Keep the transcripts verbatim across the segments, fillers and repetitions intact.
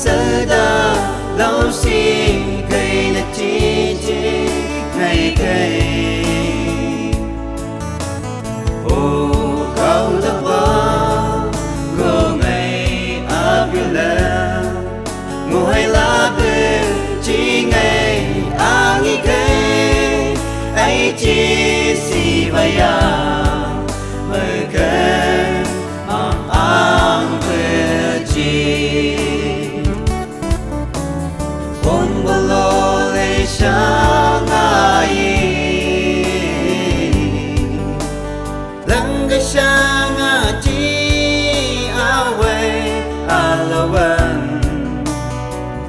Sada lau si kai na cici ngai kai. O kau da ba ko ngai abila. Mo hai la be ci ngai angi kai. Ai ci si ba ya. Mai kai. Ang ang keci. Pun bolo le shangai. Langga shanga ci awai alawan.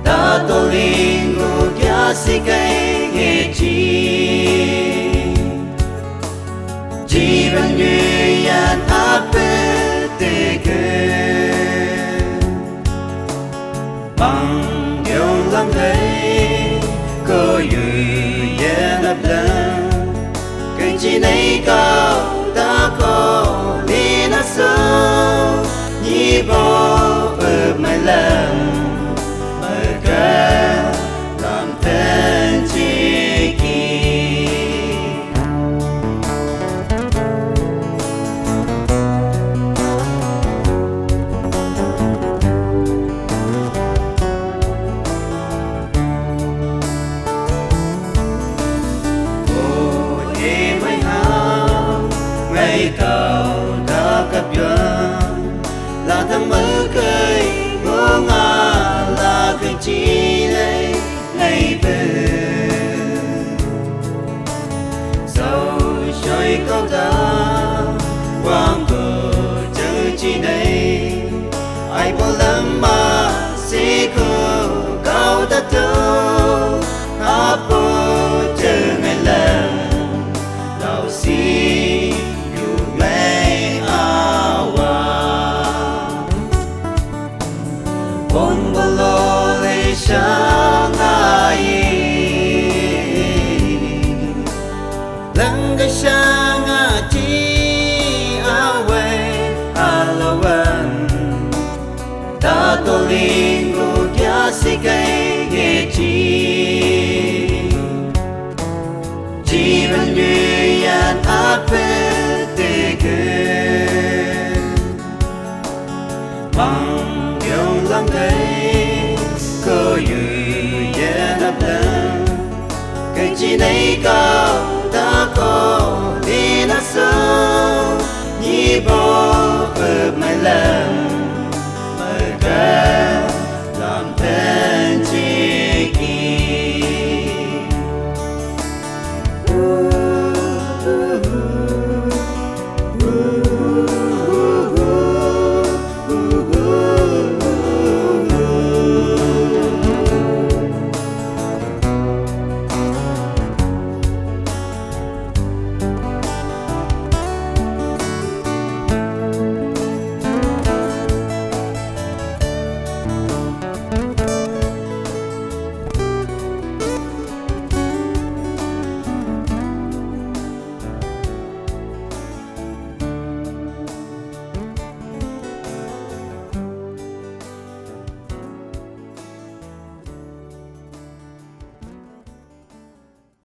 Dato lingu kia si kai ngeci. Jiban yu yan apeteke. Mang yong lang kai ko yu yan aplang. Kai ci nai kau ta ko ni na so ni bo e mai lang. Mai kai. Lam ten ciki. O e mai ha, mai kau da kap yuan. La tang mai kai, mo nga la kai ci lai. Ngai pe. Sau soi kau da wang ko jang ci nei. Ai po lam ma si ko kau da to. Apo jang lam. Lau si yu mai awa. Pon bolo le shangai. Langga shanga ci awai alawan. Tato lingu kia si kai ngeci. Jiban yu yan apeteke. Mang yong lang kai ko yu yan aplang. Kai ci nei kau